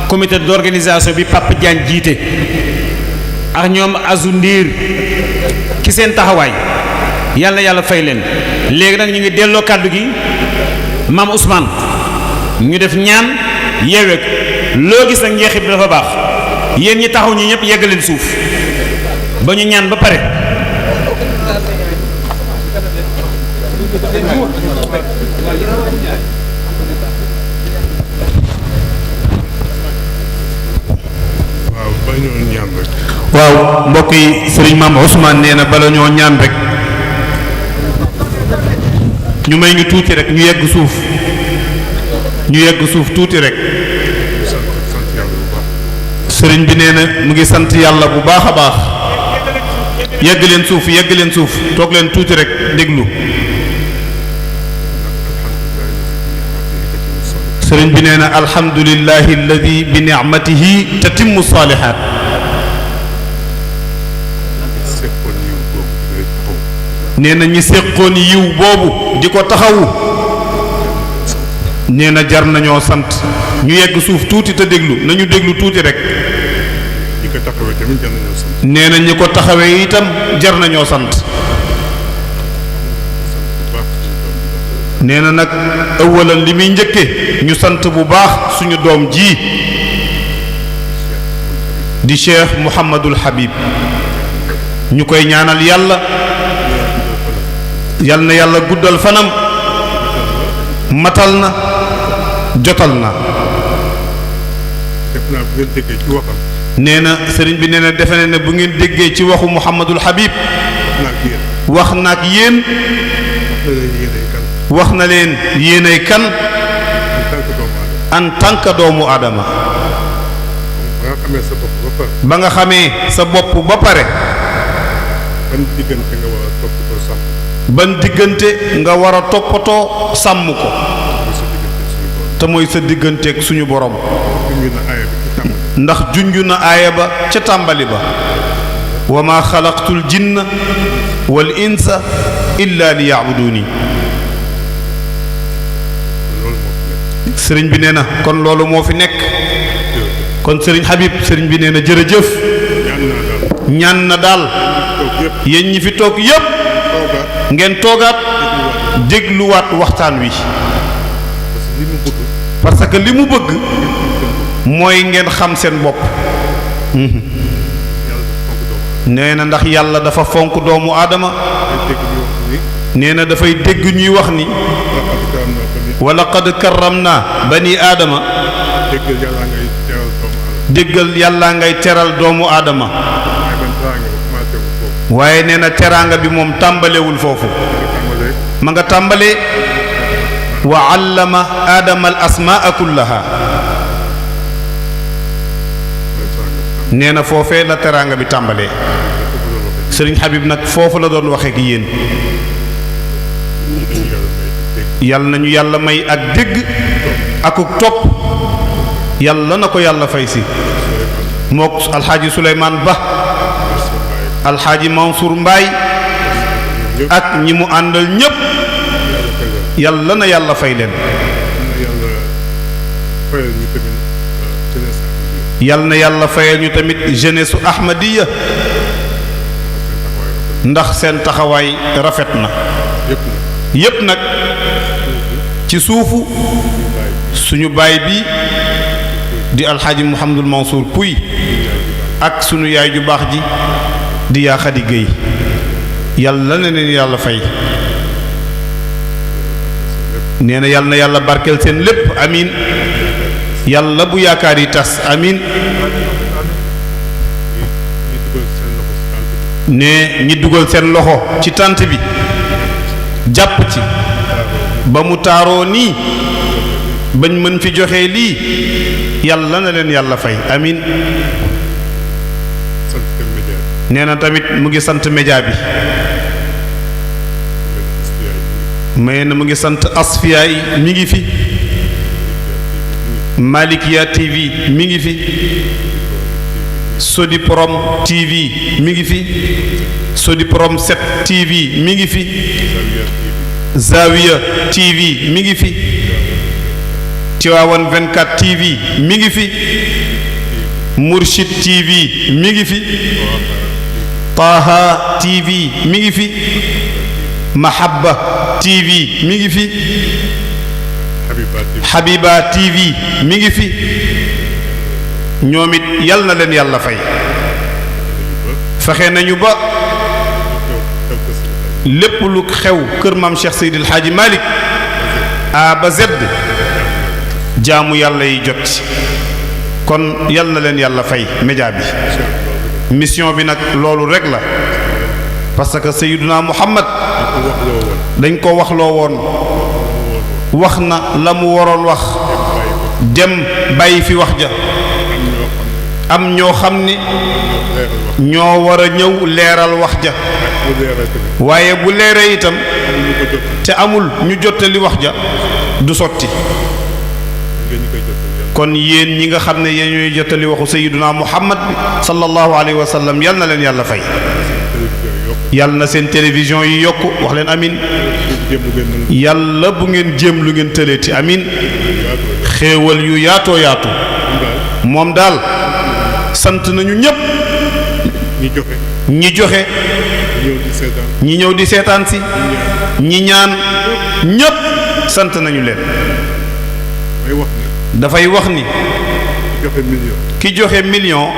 comité d'organisation bi Papa Diagne jiite ak ñoom Azu Ndiir ki seen taxawaay yàlla na yàlla fay leen. léegi nag ñu ngi delloo kàddu gi maam Ousmane ñu def ñaan yeewee ko loo gis nag njeexit bi dafa baax yéen ñi taxaw ñi ñëpp yegg leen suuf ba ñu ñaan ba pare. waaw mbokk yi sëriñ maam Ousmane nee na bala ñoo ñaan rek ñu may ñu tuuti rek ñu yegg suuf tuuti rek sëriñ bi nee na mu ngi sant yàlla bu baax a baax yegg leen suuf toog leen tuuti rek déglu sëriñ bi nee na alhamdulillahi alladi bi ni'matihi tatimmu salihat nee na ñi séqoon yiw boobu di ko taxawu nee na jar nañoo sant ñu yegg suuf tuuti te déglu nañu déglu tuuti rek nee na ñi ko taxawee itam jar nañoo sant nee na nag ëwalan li muy njëkke ñu sant bu baax suñu doom ji di Cheikh Mouhamadul Habib ñu koy ñaanal yàlla yal na yàlla guddal fanam matal na jotal na nee na sëriñ bi nee na defe ne bu ngeen déggee ci waxu Mouhamadul Habib wax na ak yéen wax na leen yéenay kan en tant que doomu aadama ba nga xamee sa bopp ba pare ban diggante nga war a toppatoo sàmm ko te mooy sa digganteeg suñu borom ndax junju na aaya ba ca tàmbali ba wa ma xalaqtul jinna wal insa illa li ya'buduni sëriñ bi nee na kon loolu moo fi nekk kon sëriñ Habib sëriñ bi nee na jërëjëf ñaan na daal yéen ñi fi toog yépp ngeen toogaat dégluwaat waxtaan wi parce que li mu bëgg mooy ngeen xam seen bopp nee na ndax yàlla dafa fonk doomu aadama nee na dafay dégg ñuy wax ni wa laqad karramna bani aadama déggal yàlla ngay teral doomu aadama waaye nee na teraanga bi moom tàmbalewul foofu ma nga tàmbalee wa allama aadama al asmaa kullaha nee na foofee la teraanga bi tàmbalee sëriñ Habib nag foofu la doon waxee ak yéen yàlla nañu yàlla may ak dégg akuk topp yàlla na ko yàlla fay si mook alxaaji Souleymane Ba alxaaji Mansour Mbaye ak ñi mu àndal ñépp yàlla na yàlla fay leen yàlla na yàlla fayal ñu tamit jeunesse su Ahmadiyya ndax seen taxawaay rafet na yépp nag ci suufu suñu baay bi di alxaaji Mouhamadul Mansour Pouy ak sunu yaay ju baax ji di yaa Xadi Géey yàlla na leen yàlla fay nee na yàlla na yàlla barkeel seen lépp amiin yàlla bu yaakaar yi tas amiin ne ñi dugal seen loxo ci tànt bi jàpp ci ba mu taaroo nii bañ mën fi joxe lii yàlla na leen yàlla fay amiin nee na tamit mu ngi sant média bi mais na mu ngi sant Asfiya yi mi ngi fi Malikia TV mi ngi fi Sodiprom TV mi ngi fi Sodiprom 7 TV mi ngi fi Zawiya TV mi ngi fi Tivaouane 24 TV mi ngi fi Mourchid TV mi ngi fi Taha TV mi ngi fi Mahabba TV mi ngi fi Habiba TV mi ngi fi ñoom it yal na leen yàlla fay fexe nañu ba lépp lu xew kër maam Cheikh Seydil Hadji Malick A ba Z jaamu yàlla yi jot kon yal na leen yàlla fay média bi mission bi nag loolu rek la parce que Seydina Muhammad dañ ko waxloo woon wax na la mu waroon wax dem bàyyi fi wax ja am ñoo xam ni ñoo war a ñëw leeral wax ja waaye bu leeree itam te amul ñu jottali wax ja du sotti kon yéen ñi nga xam ne yéen ñooy jottali waxu sayyiduna Muhammad bi sallallahu alayhi wa sallam yal na leen yàlla fay yal na seen télévision yi yokk wax leen amin yàlla bu ngeen jéem lu ngeen tëleeti amin xéewal yu yaatoo yaatu moom daal sant nañu ñépp ñi joxe ñi ñëw di seetaan si ñi ñaan ñépp sant nañu leen dafay wax ni ki joxe million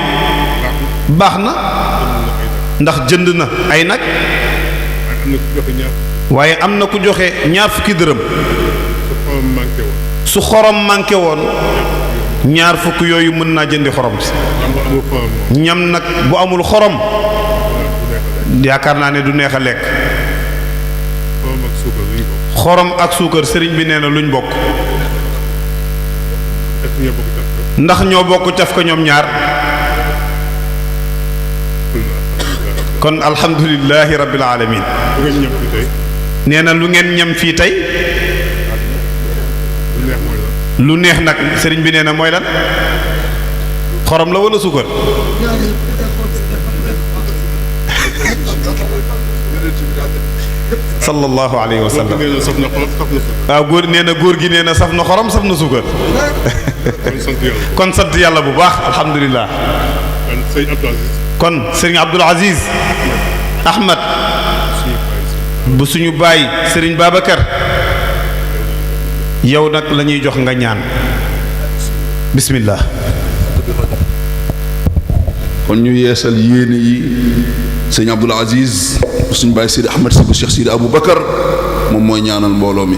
baax na ndax jënd na ay nag waaye am na ku joxe ñaar fukki dërëm su xorom manqué woon ñaar fukk yooyu mën naa jëndi xorom si ñam nag bu amul xorom yaakaar naa ne du neex a lekk xorom ak suukar sëriñ bi nee na luñ bokk ndax ñoo bokk caf ko ñoom ñaar kon alhamdulillahi rabbil alamin nee na lu ngeen ñam fii tey lu neex nag sëriñ bi nee na mooy lan xorom la wala suukar sallallahu alayhi wa sallam waaw góor nee na góor gi nee na saf na xorom saf na suukar kon sant yàlla bu baax alhamdulilah kon sëriñ Abdul Aziz Ahmad bu suñu baay sëriñ Babacar yow nag la ñuy jox nga ñaan bismillah kon ñu yeesal yéene yi sëriñ Abdul Aziz bu suñu baay Sidi Ahmad si bu Cheikh Sidi Aboubacar moom mooy ñaanal mbooloo mi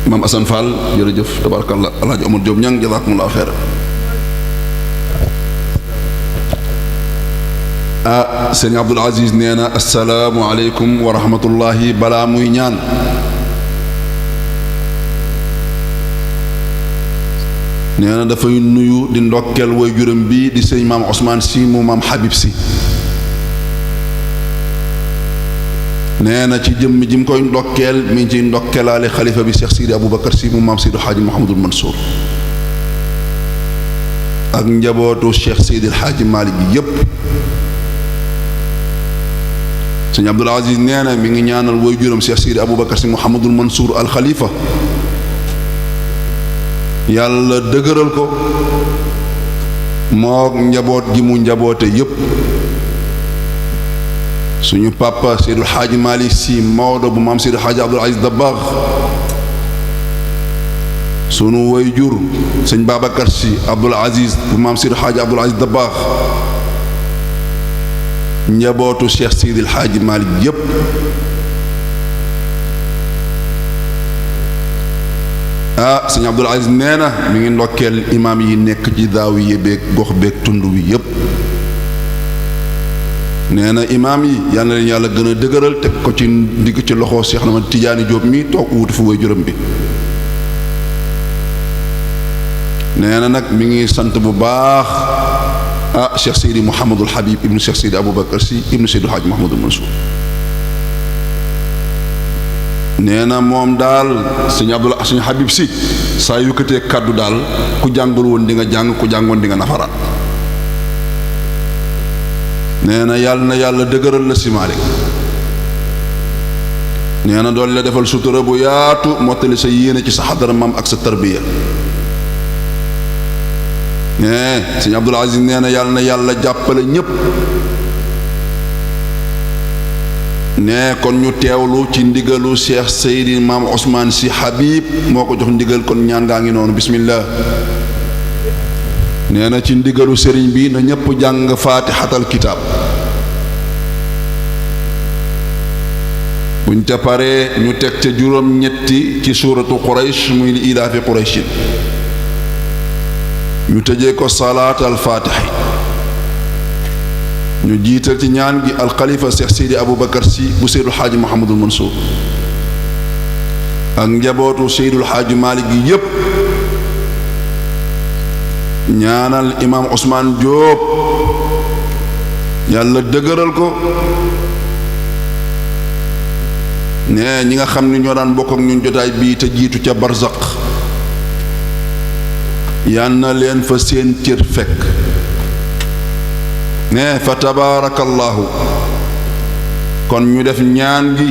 maam Assane Fall jërëjëf tabarakallah alaaji Omar Diop ñang jazakumullahu xeer sëriñ Abdul Aziz nee na assalaamu aleykum wa rahmatullahi balaa muy ñaan nee na dafay nuyu di ndokkeel way juróom bi di sëñ maam Ousmane si mu maam Habib si nee na ci jëmm ji mu koy ndokkeel mi ngi ciy ndokkeelaale xalifa bi Cheikh Sidi Aboubacar si mu maam Sidi Hadji Mouhamadul Mansour ak njabootu Cheikh Sidi Hadji Malick bi yépp sëñ Abdul Aziz nee na mi ngi ñaanal way juróom Cheikh Sidi Aboubacar si Mouhamadul Mansour al Khalifa yàlla dëgëral ko mook njaboot gi mu njaboote yépp suñu papa Seydul Xaaji Malick si Maodo bu maam Seydul Xaaji Abdul Aziz Dabakh sunu way jur sëñ Babacar si Abdul Aziz bu maam Seydul Xaaji Abdul Aziz Dabakh njabootu Cheikh Seydil Xaaji Malick yépp sëñ Abdul Aziz nee na mi ngi ndokkeel imaam yi nekk ci daaw yi beeg gox beeg tund wi yépp nee na imaam yi yal na leen yàlla gën a dëgëral teg ko ci ndigg ci loxo Cheikh na ma Tijaani Jóob mi toog wuutu fu way juróom bi nee na nag mi ngi sant bu baax Cheikh Seydi Mouhamadul Habib ibnu Cheikh Seydi Aboubacar si ibnu Seydi Hadji Mouhamadul Mansour nee na moom daal sëñ Habib si saa yëkkatee kàddu daal ku jàngul woon di nga jàng ku jàngoon di nga nafaraat nee na yàlla dëgëral la si Malick nee na doon la defal sutura bu yaatu mottali sa yéene ci sa xadara maam ak sa tarbiya nee sëñ Abdul Aziz nee na yàlla jàppale ñépp ne kon ñu teewlu ci ndigalu Cheikh Seydi Maam Ousmane Sy Habib moo ko jox ndigal kon ñaan gaa ngi noonu bismillah nee na ci ndigalu sëriñ bi na ñépp jàng faatixatal kitaab buñ ca paree ñu teg ca juróom ñetti ci suuratu Quraysh muy li ilaafi Qurayshin ñu tëjee ko salaatal faatixi ñu jiital ci ñaan gi alxalifa Cheikh Seydi Aboubacar Sy bu Seydul Xaaji Mouhamadul Mansour ak njabootu Seydul Xaaji Malik gi yépp ñaanal imaam Ousmane Diop yàlla dëgëral ko ne ñi nga xam ni ñoo daan bokk ak ñun jotaay bii te jiitu ca barzaq yal na leen fa seen cër fekk ne fa tabaarakallaahu kon ñu def ñaan gi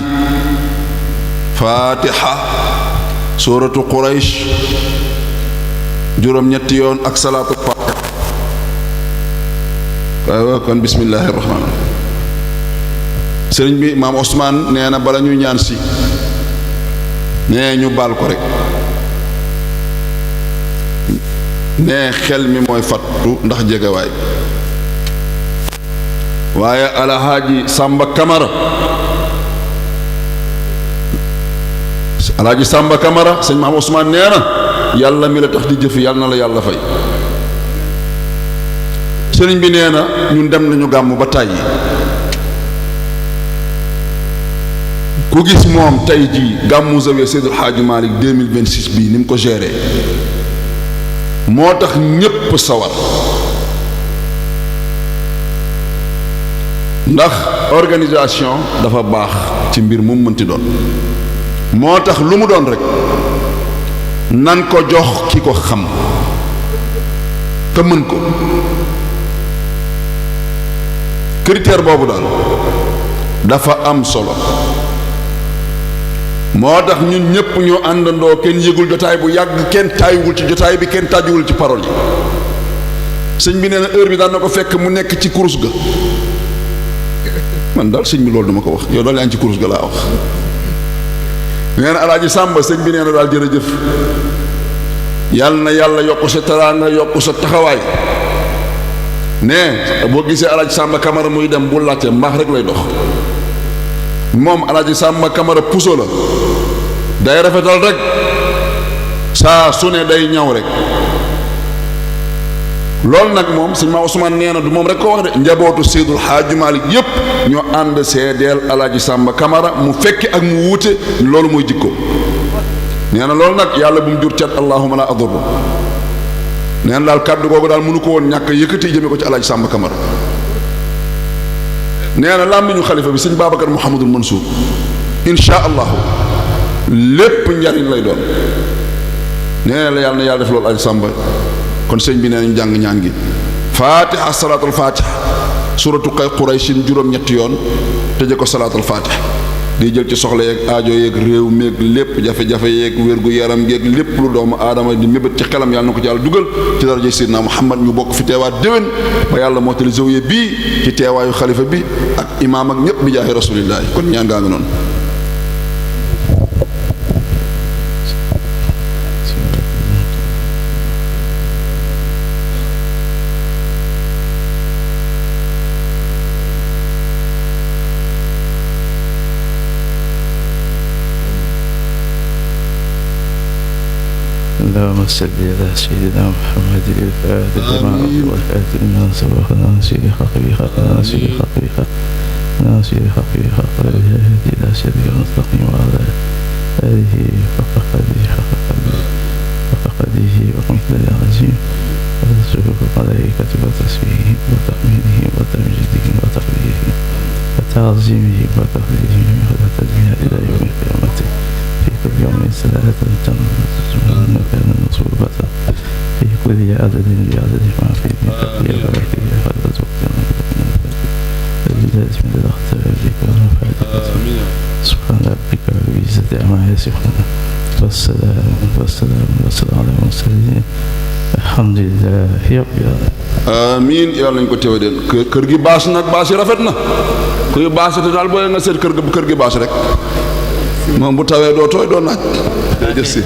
faatiha suuratu Quraysh juróom-ñetti yoon ak salaatu faatiha waaw kon bismillaahi rahmaani sëriñ bi maam Ousmane nee na bala ñu ñaan si nee ñu baal ko rek nee xel mi mooy fattu ndax jegewaay waaye alhaaji Samba Kamara sëñ maam Ousmane nee na yàlla mi la tax di jëf yàlla na la yàlla fay sëriñ bi nee na ñun dem nañu gàmm ba tàyyi ku gis moom tey jii gàmmu Zawiya Seydil Hadji Malick 2026 bii ni mu ko géré moo tax ñépp sawar ndax organisation dafa baax ci mbir mu mënti doon moo tax lu mu doon rek nan ko jox ki ko xam te mën ko critère boobu daal dafa am solo moo tax ñun ñépp ñoo àndandoo kenn yëgul jotaay bu yàgg kenn taayiwul ci jotaay bi kenn tàjjuwul ci parole yi sëñ bi nee na heure bi daan na ko fekk mu nekk ci kurus ga man daal sëñ bi loolu dama ko wax yow daal yaa ngi ci kurus ga laa wax nee na alaaji Sàmba sëñ bi nee na daal jërëjëf yàlla na yàlla yokk sa teraanga yokk sa taxawaay ne boo gisee alaaji Sàmba Kamara muy dem bu laajte mbaax rek lay dox moom alaaji Sàmba Kamara puso la day rafetal rek saa su ne day ñaw rek loolu nag moom sëñ ma Ousmane nee na du moom rek ko wax de njabootu Seydul Xaaji Malik yépp ñoo ànd seedeel alaaji Sàmba Kamara mu fekki ak mu wuute loolu mooy jikko nee na loolu nag yàlla bu mu jur cat allahuma la adurru nee na daal kàddu googu daal mënu ko woon ñàkk yëkkati jëme ko ci alaaji Sàmba Kamara nee na làmmiñu xalifa bi sëñ Babacar Mouhamadul Mansour insha allahu lépp njariñ lay doon nee na la yàlla na yàlla def loolu alaaji Sàmba kon sëñ bi nee nañu jàng ñaan gi faatiha salaatul faatiha suratu Qurayshin juróom-ñetti yoon tëje ko salaatul faatiha di jël ci soxla yeeg aajo yeeg réew meeg lépp jafe-jafe yeeg wér-gu yaram geeg lépp lu doomu aadama di mébét ci xelam yàlla na ko ci yàlla dugal ci daraja Seydina Muhammad ñu bokk fi teewaat déwén ba yàlla mottali zawiya bii ci teewaayu xalifa bi ak imaam ak ñépp bi jaahi rasulillahi kon ñaan gaa nga noonu اللهم صل على سيدنا محمد الفاتح لما أغلق والخاتم لما سبق ناصر الحق بالحق ناصر الحق بالحق ناصر الحق بالحق والهادي إلى صراطك المستقيم وعلى آله حق قدره ومقداره العظيم وتسبح الملائكة وتسبيحه وتحميده وتمجيده وتقديره وتعظيمه وتقديره وتدمير إلى يوم القيامة في كل يوم صلاة تنزل مكان مصوبة في كل عدد بعدد ما في المكتب وبركة هذا وقتنا من الأخطاء بك ونفعتك سبحان ربك رب العزة عما يصفون والسلام على المرسلين alhamdulillahi rabbil alamin. amiin yàlla nañ ko teewe den kër gi baas nag baas yi rafet na kuy baasate daal boo leen nga seet kër gi baas rek moom bu tawee doo tooy doo naaj jërëjëf si